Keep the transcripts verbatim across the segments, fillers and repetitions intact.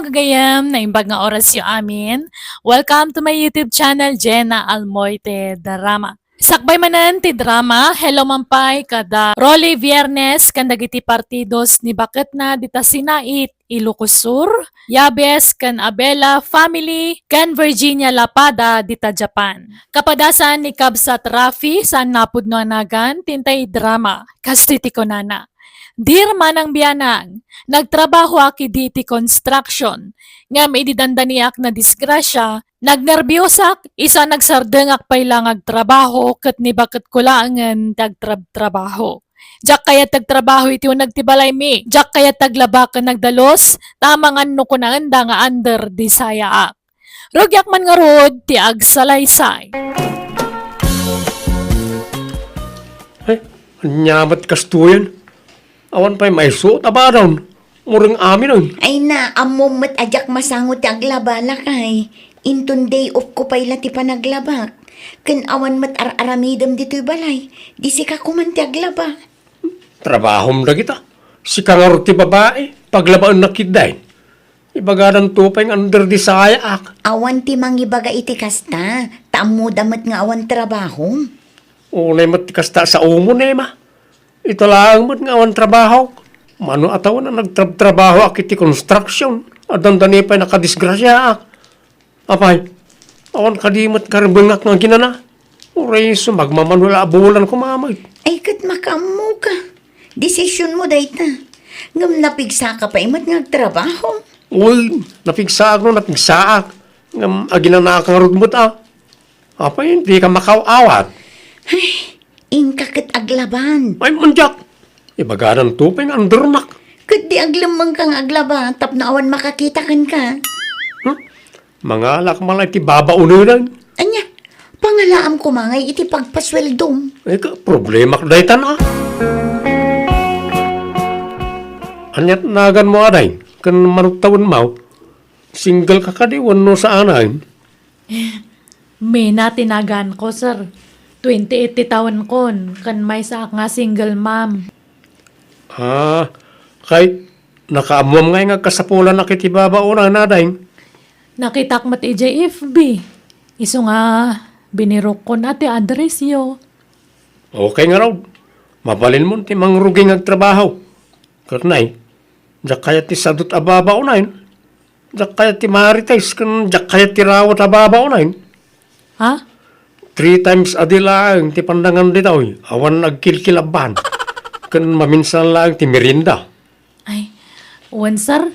Gayam, naimbag nga orasyo amin. Welcome to my YouTube channel, Jenna Almoite Drama. Sakbay manen ti drama, hello man pay kada Rolly Viernes ken dagiti partidos ni baketna dita Sinait, Ilocos Sur, Yabes ken Abela family, ken Virginia Lapada dita Japan. Kapadasan ni Kabsat Rafi, saan napudno a nagan, ti intay drama, kas ti kunana. Dear Manang Bianang, nagtrabahoak idi iti construction. Ngem idi dandaniak nadisgrasia, nagnerbiosak, isu a nagsardengak pay la nga agtrabaho ket ni baketko laengen ti agtrabtrabaho. Diak kayat ti agtrabaho iti uneg ti balaymi. Diak kayat ti aglaba ken agdalus, ta amangan no kunaenda nga under di sayaak. Rugiak man ngarud ti agsalaysay. Ay, ania met kastoyen? Awan pay maisuot a badon. Mureng aminen. Ay na, ammom met a diak masango ti aglaba, lakay. Inton day off ko pay la ti panaglabak. Ken awan met ar-aramidem ditoy balay. Di sika koman ti aglaba. Trabahom dagita. Sika ngarud ti babai, paglabaennak ketdin. Ibagadanto pay nga under di sayaak. Awan ti mangibaga iti kasta, ta ammoda met nga awan trabahom. Unay met ti kasta saom, Ema. Ita laeng met nga awan trabahok. Mano a tawen a nagtrabtrabahoak iti construction, a dandani pay nakadisgrasiaak. Apay, awan kadi met karbengak nga aginana? Uray isu magmamano la a bulan koma met. Ay, ket makaammoka. Desisionmo dayta. Ngem napigsaka pay met nga agtrabaho. Uy, napigsaak no napigsaak. Ngem aginanaak ngarud met a. Apay, dika makaaw-awat? Ay, inka ket aglaban. Ay, mandiak. Ibagadanto pay nga undernak. Ket di aglemmengka nga aglaba tapno awan makakita kenka. Hmm? Mangalak man la iti babaonen. Ania, pangalaam koma ngay iti pagpasueldom. Ay, ka, problemak daytan a. Aniat naganmo, aday? Ken mano ti tawenmo? Single ka kadi wenno saanen? Mina ti naganko, sir. Twenty-eight ti tawenkon, ken maysaak nga single mom. Ah, kay nakaammoam ngay nga kasapulanak iti babaonen, aday? Nakitak met idiay F B. Isu nga binirukkon a ti addressyo. Okay ngarud. Mabalinmon ti mangrugi nga agtrabaho. Ket nay, diak kayat ti sadut a babaonen. Diak kayat ti marites ken diak kayat ti rawat a babaonen. Ha? Three times a day laeng ti pandangan ditoy, awan agkilkilabban. Ken maminsan laeng ti merienda. Ay, wen, sir.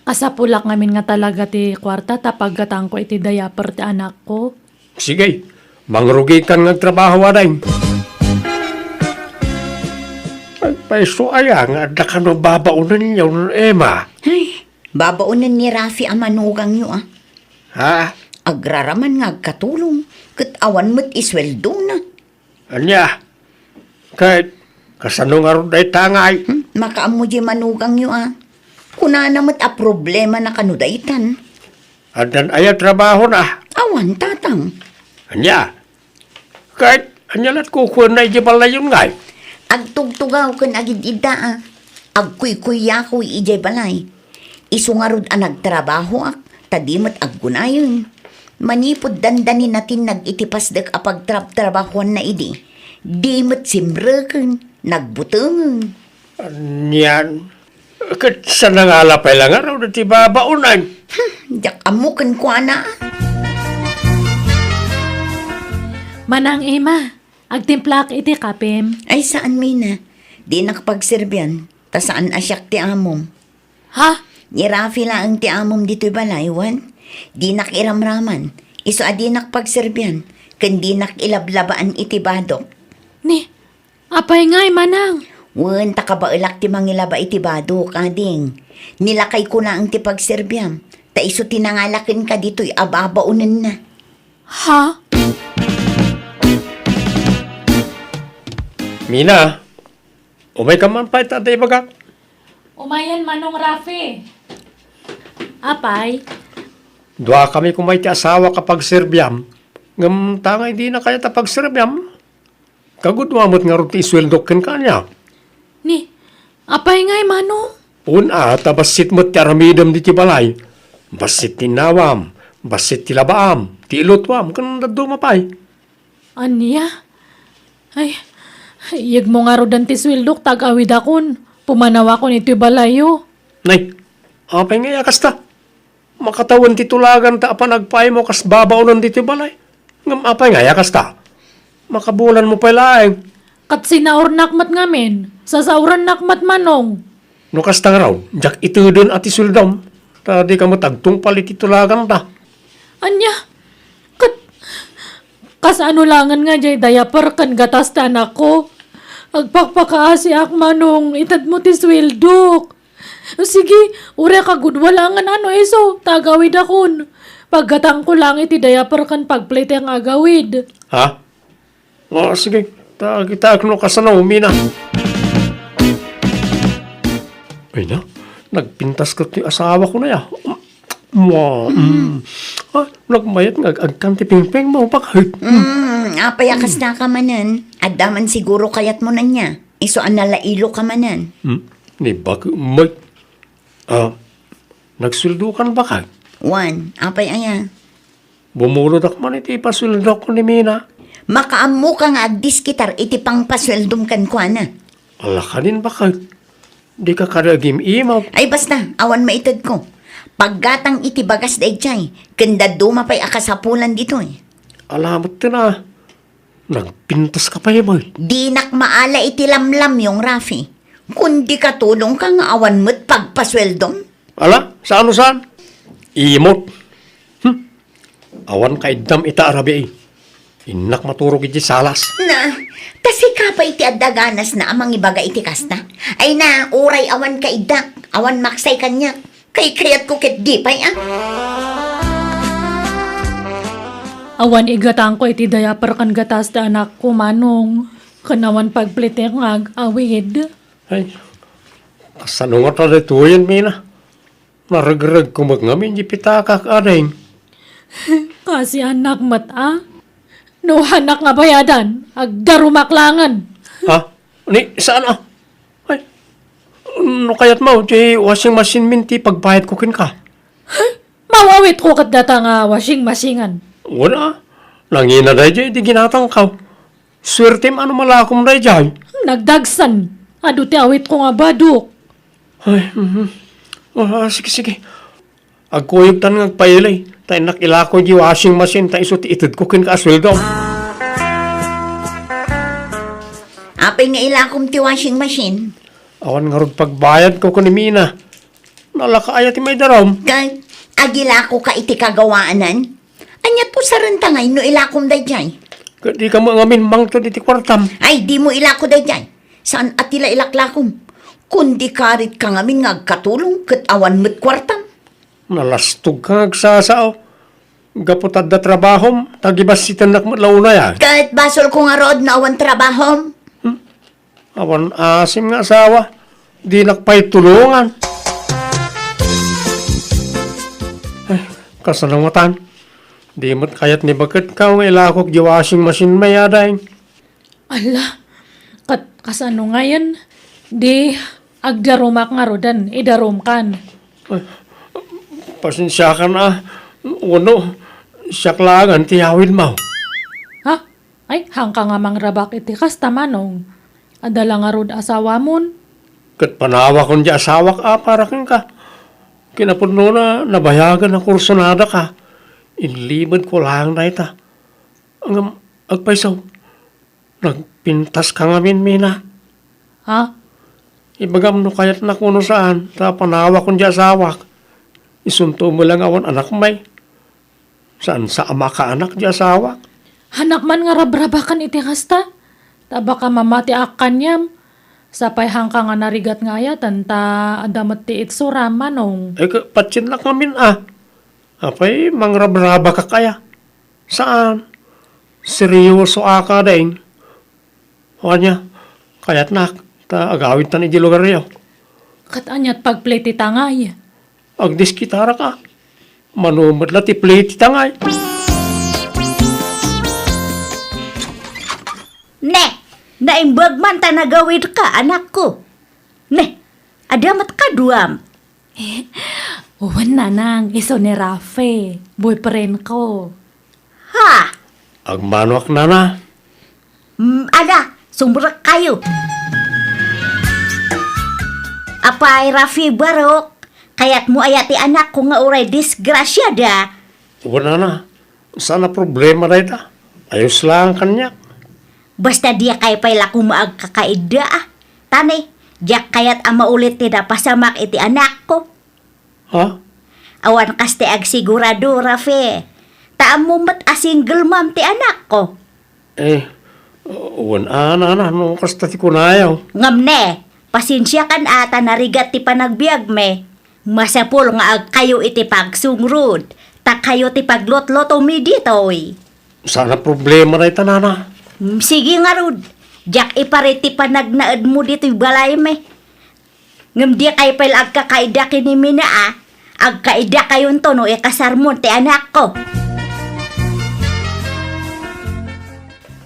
Kasapulak ngamin nga talaga ti kuarta ta paggatangko iti diaper ti anakko. Sige, mangrugikan nga agtrabaho, aday. Agpayso aya nga adda kano babaonenyo, Ema? Ay, babaonen ni Rafi a manugangyo, a. Ha? Agraraman nga agkatulong, ket awan met isueldona. Ania? Ket kasano ngarud dayta ngay? Hmm, makaammo diay manugangyo, a. Kunana met a problemana kano daytan. Addan aya trabahona? Awan, tatang. Ania? Ket ania lat kukuenna idiay balayyon ngay? Agtugtugaw ken agid-idda, a. Agkuykuyakoy idiay balay. Isu ngarud a nagtrabahoak, ta di met aggunayen. Manipud dandani natinnag iti pasdek a pagtrabtrabahoanna idi, di met simreken, nagbutengen. Anian? Ket saan a ngala pay la ngarud ti babaonen? Hmm, diak ammo kenkuana. Manang Ema, agtimplaak iti kapem. Ay, saan, Mina. Dinak pagserbian, ta saan a siak ti amom. Ha? Ni Rafi laeng ti amom ditoy balay, wen? Dinak iramraman. Isu a dinak pagserbian, ken dinak ilablabaan iti badok. Ni, apay ngay, manang? Wen, ta kabaelak ti mangilaba iti badok, ading. Ni lakayko laeng ti pagserbiam, ta isu ti nangala kenka ditoy a babaonenna. Ha? Mina, umayka man pay ta adda ibagak. Umayen, Manong Rafi. Apay? Duakami koma iti asawak a pagserbiam. Ngem ta ngay dina kayat a pagserbiam, kagudua met ngarud ti isueldok kenka, ania? Ni, apay ngay, Manong? Wen a, ta bassit met ti aramidem ditoy balay. Bassit ti innawam, bassit ti labaam, ti ilutoam, ken dadduma pay. Ania? Ay, iyegmo ngaruden ti sueldok ta agawidakon. Pumanawakon itoy balayyo. Nay, apay ngay a kasta? Makatawen ti tulaganta a panagpaaymo kas babaonen ditoy balay. Ngem apay ngay a kasta? Makabulanmo pay laeng. Ket sinaornak met ngamin, sasaorannak met, Manong. No kasta ngarud, diak iteden a ti sueldom, ta dika met agtungpal iti tulaganta. Ania? Ket kasano laengen nga diay diaper ken gatas ti anakko? Agpakpakaasiak, Manong, itedmo ti sueldok. Sige, uray kagudua laengen a no isu, ta agawidakon. Paggatangko laeng iti diaper ken pagplitek nga agawid. Ha? O, sige. Ta, kitaek no kasano, Mina. Ay na, nagpintas ket ti asawako na ya. Mua, mm. Ah, nagmayat nga ag-, agkan ti pingpingmo, bakit? Mm, apay a kasta ka manen? Adda man siguro kayatmo ania. Isu a nalailo ka manen. Hmm? Ni bak-, may, ah, nagsueldo kan bakit? Wen, apay aya? Bumulodak man iti ipasueldok ni Mina. Makaammoka nga agdiskitar iti pangpasueldom kenkuana. Ala kanin, bakit? Dika kadi agim-imaw. Ay, basta, awan maitedko. Paggatang iti bagas daydiay, ken dadduma pay a kasapulan ditoy. Ala met ten a. Nagpintas ka pay met. Dinak maala iti lamlamyong, Rafi. Kundi katulongka nga awan met pagpasueldom. Ala, saan no saan? Imot. Hmm. Awan kaiddam ita a rabii. Innak maturog iti salas. Na, ta sika pay ti adda ganasna a mangibaga iti kasta. Ay na, uray awan kaiddak, awan maksay kaniak. Kaykayatko ket di pay a. Awan igatangko iti diaper ken gatas ti anakko, Manong. Ken awan pagplitek nga ag-awid. Ay, kasano ngata daytoyen, Mina? Naregregko met ngamin di pitakak, ading. Kasiannak met a? No hanak nga bayadan, agdarumak laengen. Ha? Ni, saan a? Ay, no kayatmo, ti washing machine min ti pagbayadko kenka. Mawawitko ket data nga washing machine-an. Wala. Nangina daydiay di ginatangko. Suertem a no malakom daydiay. Nagdagsen. Adu ti awitko nga badok. Ay, mhm. Ah, sige, sige. Agkuyogtan nga agpaili, ta innak ilako di washing machine, ta isu ti itedko kenka a sueldo. Apay nga ilakom ti washing machine? Awan ngarud pagbayadko ken ni Mina. Nalaka aya ti maidarum? Ket agilakoka iti kagawaanan? Ania ti usarenta ngay no ilakom daydiay? Ket dika met ngamin mangted iti kuartam. Ay, dimo ilako daydiay. Saan a ti la ilaklakom. Kundi karitka ngamin nga agkatulong ket awan met kuartam. Nalastogka nga agsasao. Gapu ta adda trabahom, ta gibassitennak met la unay a. Ket basolko ngarud no awan trabahom. Hmm? Awan asim nga asawa, dinak pay tulongan. Ay, kasano ngatan? Di met kayat ni baket ka nga ilakok di washing machine, may ading. Ala, kat-, kasano ngayen? Di agdarumak ngaruden, idarumkan. Ay, pasensiakan a, wenno, siak laengen ti awidmo. Ha? Ay, haanka nga mangrabak iti kasta, Manong. Adda la ngarud asawamon? Ket panawakon di asawak a para kenka. Kinapudnona, nabayagan a kursunadaka. Inlimedko laeng dayta. Ngem, agpayso, nagpintaska ngamin, Mina. Ha? Ibagam no kayatnak wenno saan, ta panawakon di asawak. Isunto met la nga awan anak, may. Saan sa a makaanak di asawak? Hanak man nga rabrabakan iti kasta. Ta baka mamatiak kaniam. Sapay haanka nga narigat nga ayaten ta adda met ti itsuram, Manong. Ay, ka-, patsiennak ngamin a. Apay, mangrabrabakak aya? Saan. Seryosoak a, deng. Ania, kayatnak, ta agawidtan iti lugaryo. Ket aniat pagplititangay? Agdiskitarak a. Mano met la ti plititangay? Ne, naimbag man ta nagawidka, anakko. Ne, Adda met kaduam. Eh, wen, Nanang, isu ni Rafe, boyfriend ko. Ha? Agmanoak, Nana. Mm, ala, sumrekkayo. Apay, Rafe Barok, kayatmo aya ti anakko nga uray disgrasiada? Wen, Nana, saan a problema dayta. Ayos laeng kaniak. Basta diakay pay la koma agkakaidda, a. Tani, diak kayat a maulit ti napasamak iti anakko. Ha? Awan kas ti agsigurado, Rafe. Ta ammom met a single mom ti anakko. Eh, wen a, Nana, no kasta ti kunayo. Ngem ne, pasensiakan a ta narigat ti panagbiagmi. Masapul nga agkayo iti pagsungrod, ta kayo ti paglutlutomi ditoy. Saan a problema dayta, Nana. Mm, sige ngarud, diak iparit ti panagnaedmo ditoy balaymi. Ngem dikay pay la agkakaida ken ni Mina, a. Agkaidakayonto no ikasarmon ti anakko.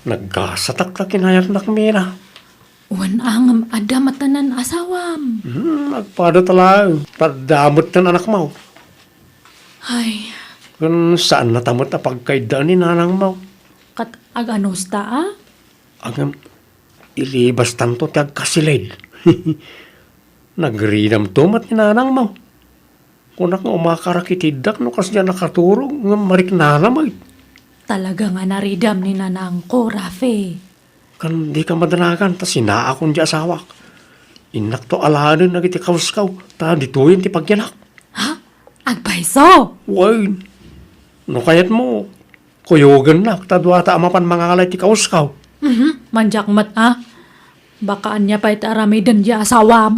Nagkasatak ta kinayatnak, Mina. Wen a, ngem adda met ti nan-asawam. Hmm, agpada ta laeng. Ta adda met ti anakmo. Ay. Ken saan nata met a pagkaidaan ni nanangmo. Ket aganusta, a? Ngem, ilibastanto ti agkasilid. Nagridamto met ni nanangmo. Kunak nga umakar a kitiddak no kasdiay a nakaturog, ngem mariknana met. Talaga nga naridam ni nanangko, Rafe. Ken dika madanagan ta sinaakon ti asawak. Innakto alaen dagiti kaweskawko, ta ditoyen ti pagyanak. Ha? Agpayso? Wen. No kayatmo, kuyogennak ta duata a mapan mangala iti kaweskawko. Mhm, mandiak met, a. Baka ania pay ti aramiden ti asawam.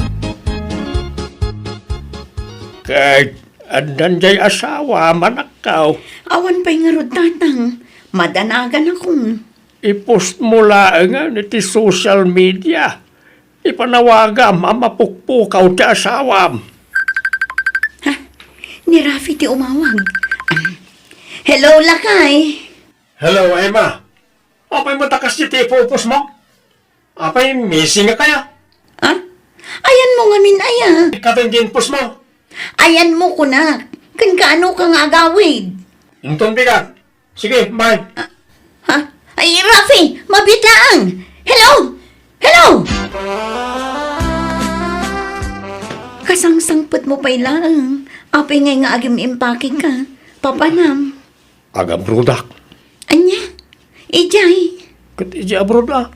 Ket addan diay asawam, anakko. Awan pay ngarud, Tatang. Madanaganakon. I-post mo laengen iti social media. Ipanawagam a mapukpukaw ti asawam. Ha? Ni Rafi ti umawag. Hello, lakay. Hello, Emma. Apay met a kasdiay ti ipupos mo? Apay, missing ka kaya? Ha? Ayanmo ngamin aya? Ikaw ti inpos mo. Ayanmo kunak. Ken kaano ka nga agawid? Inton bigat. Sige, bye. Ah, ha? Ay, Rafi, mabiit laeng. Hello? Hello? Kasangsangpet mo pay laeng. Apay ngay nga agim-impake ka? Papanam? Agabroadak. Ania? Idiay? Ket idiay abroad a.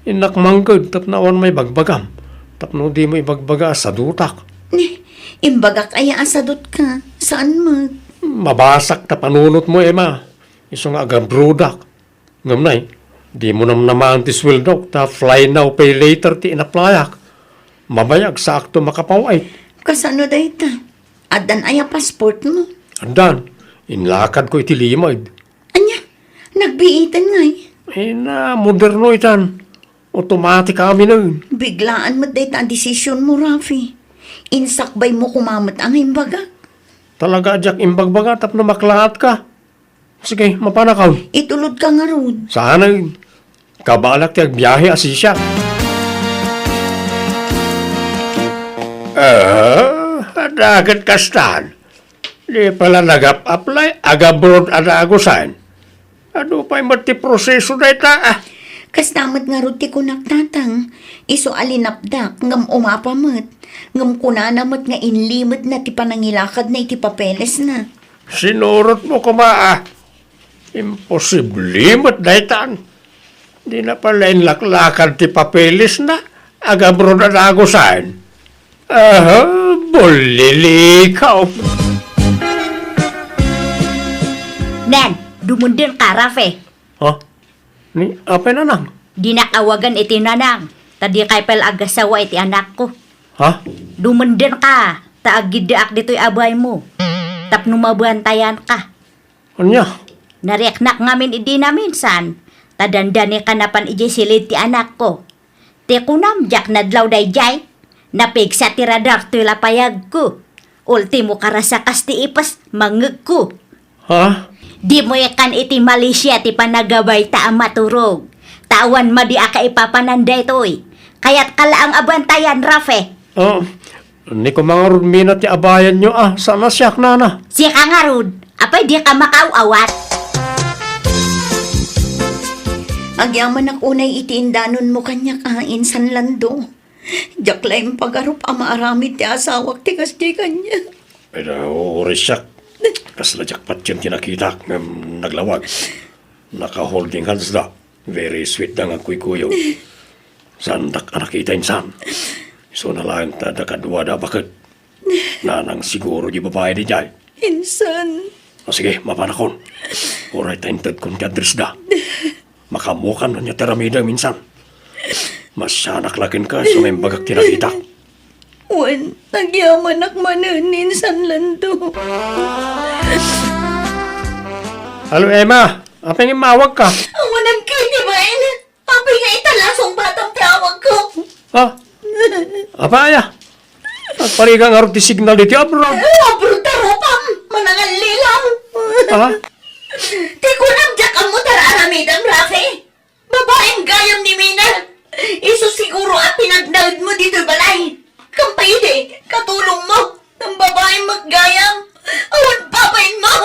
Innak mangted tapno awan maibagbagam. Tapno dimo ibagbaga a sadutak. Ni, imbagak aya a sadutka? Saan met? Mabasak ta panunotmo, Emma. Isu nga agabroadak. Ngem nay, dimo namnamaen ti sueldok ta fly now, pay later ti inaplayak. Mabayag saakto makapaw-it. Kasano dayta? Addan aya passport mo? Addan. Inlakadko iti limed. Ania? Nagbiiten ngay? Eh, na moderno itan. Automatic aminen. Biglaan met dayta a desision mo, Rafi. Insakbay mo koma met a nga imbaga. Talaga a diak imbagbaga tapno maklaat ka. Sige, mapanakon. Itulod ka ngarud. Saan? Kabalak ti agbiahe a sisiak. Ah, adda ket kastan. Di pala nagap-apply, agabroad a nagusan. Adu pay met ti proseso dayta, ah. Kasta met ngarud ti kunak, Tatang. Isu a linapdak, ngem umapa met. Ngem kunana met nga inlimedna ti panangilakadna iti papelesna. Sinurotmo koma, ah. Imposible met daytan. Dina pay la inlaklakad ti papelesna, agabroad a nagusan. Aha, bullilikaw. Nen, dumundeng ka, Rafe. Ha? Ni, apay, Nanang? Dinak awagan iti nanang, ta dikay pay la agasawa iti anakko. Ha? Dumundeng ka, ta agiddaak ditoy a baymo. Tapno mabantayan ka. Ania? Nariknak ngamin idi naminsan, ta dandani ka napan idiay silid ti anakko. Ti kunam, diak nadlaw daydiay. Napigsa ti radar toy lapayagko. Ultimo, karasakas ti ipes, mangngegko. Ha? Dimo ikan iti Malaysia ti panagabay ta a maturog. Ta awan madi a kaipapanan daytoy. Kayat ka laeng a bantayan, Rafe. Ah, ni koma ngarud mina ti abayanyo a, saan a siak, nana. Siak a ngarud, apay dika makaaw-awat? Agyamanak unay iti indanonmo kaniak a, insan Lando. Diak la impagarup a maaramid ti asawak ti kasdiay kaniak. Pero uray siak, kasla diak patien ti nakitak ngem naglawag. Naka-holding hands da. Very sweet da nga agkuykuyog. Saandak a nakita insan. Isuna laeng ta adda kadua da a baket. Nanang siguro di babai daydiay. Insan. O sige, mapanakon. Uray ta intedkon ti address da. Makaammokan no ania ti aramidem insan. Masianak la kenka isu nga imbagak ti nakitak. Wen, agyamanak manen, insan Lando. Hello, Emma. Apay nga immawagka? Awan agkay ti bain. Apay nga ita la sungbatam ti awagko? Ah? Apay aya? Agparigat ngarud ti signal ditoy abroad. Eh, abroad ta rupam. Manangallilaw. Ah? Ti kunam diak ammo ti ar-aramidem, Rafi. Babaim gayam ni Mina. Isu siguro a pinagnaedmo ditoy balay. Kam pay idi, katulongmo. Nang babaim met gayam. Awan babainmo.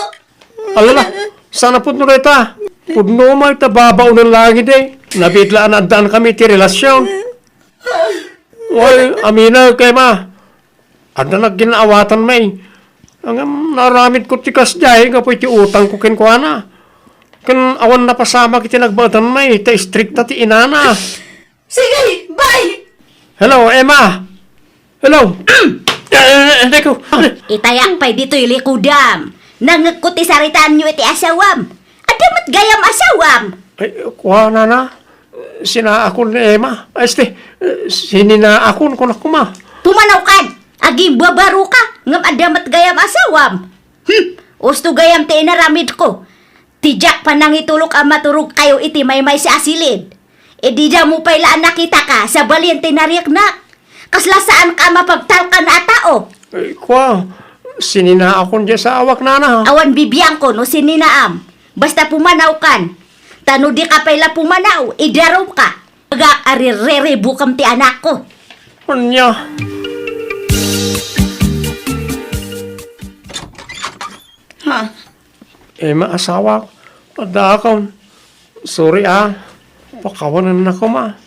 Alala, saan a pudno dayta? Pudno met ta babaonen langit, eh. Nabitla a naaddaan kami ti relasion. Way, amina, Emma. Adda nagginawatan, may. Ngem naaramidko ti kasdiay gapu iti utangko kenkuana. Ken awan napasamak iti nagbaetan, may, ta istrikta ti inana. Sige, bye! Hello, Emma! Hello! Eh, eh, eh, teko. Itayak pay ditoy likudam. Nangngegko ti saritaanyo iti asawam. Adda met gayam asawam. Ay, kua, nana. Sinaakon ni Emma. Ay, este, eh, sininaakon, kunak koma. Pumanawkan. Agimbabaro ka. Ngem adda met gayam asawam. Hmm. Usto gayam ti inaramidko. Ti diak panangitulok a maturogkayo iti maymaysa a silid. Idi damo pay la a nakitaka, sabali ti narieknak. Kasla saanka a mapagtalkan a tao. Ay, kua, sininaakon diay asawak, nana. Awan bibiangko no sininaam. Basta pumanawkan. Ta no dika pay la pumanaw, idarumka. Agak a ririribukem ti anakko. Ania? Ha? Emma, asawak, addaakon. Sorry, ah. Pakawanennak koma.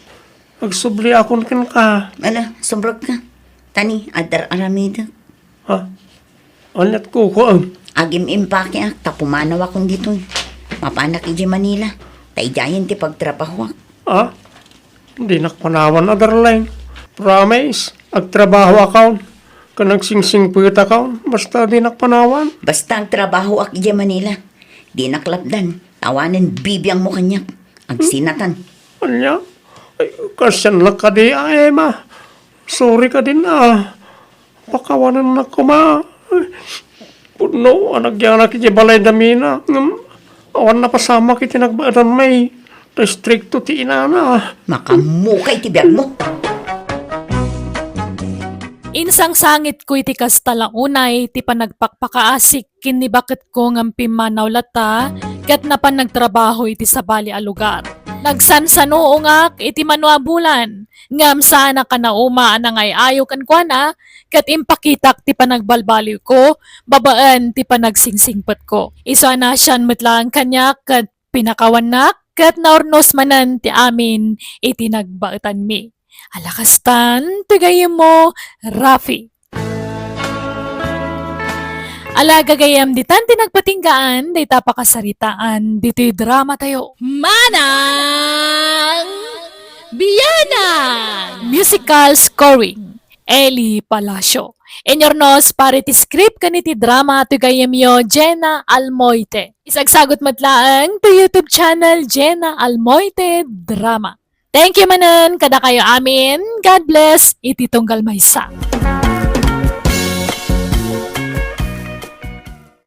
Agsubliakon kenka. Ala, sumrekka. Tani, adda ar-aramidek. Ha? Aniat kukuam? Agim-impakeak ta pumanawakon ditoy. Mapanak idiay Manila. Ta idiayen ti pagtrabahoak. Ah? Dinak panawan a, darling. Promise, agtrabahoakon. Ken agsingsingpetakon. Basta dinak panawan. Basta agtrabahoak idiay Manila. Dinak lapdan. Awanen bibiangmo kaniak. Agsinatan. Ania? Ay, kasdiay la kadi a, Emma. Sorry kadin a. Pakawanennak koma. Pudno a nagyanak idiay balay da Mina. Ngem awan napasamak iti nagbaedan, may. Ta istrikto ti inana. Makammukay ti biagmo. Insangsangitko iti kasta la unay ti panagpakpakaasik ken ni baketko ngem pimmanaw latta ket napan nagtrabaho iti sabali a lugar. Nagsansanuongak iti mano a bulan, ngem saanak a nauma a nangay-ayo kenkuana ket impakitak ti panagbalbaliwko babaen ti panagsingpetko. Isu a naasian met laeng kaniak ket pinakawannak ket naurnos manen ti amin iti nagbaetanmi. Ala kastan ti gayyemmo, Rafi. Ala gagayyem, ditan ti nagpatinggaan dayta pakasaritaan ditoy dramatayo. Manang Bianang! Musical scoring, Eli Palacio. Inurnos para iti script ken iti drama ti gayyemyo, Jenna Almoite. Isagsagut met laeng ti YouTube channel, Jenna Almoite Drama. Thank you manen kadakayo amin. God bless iti tunggal maysa.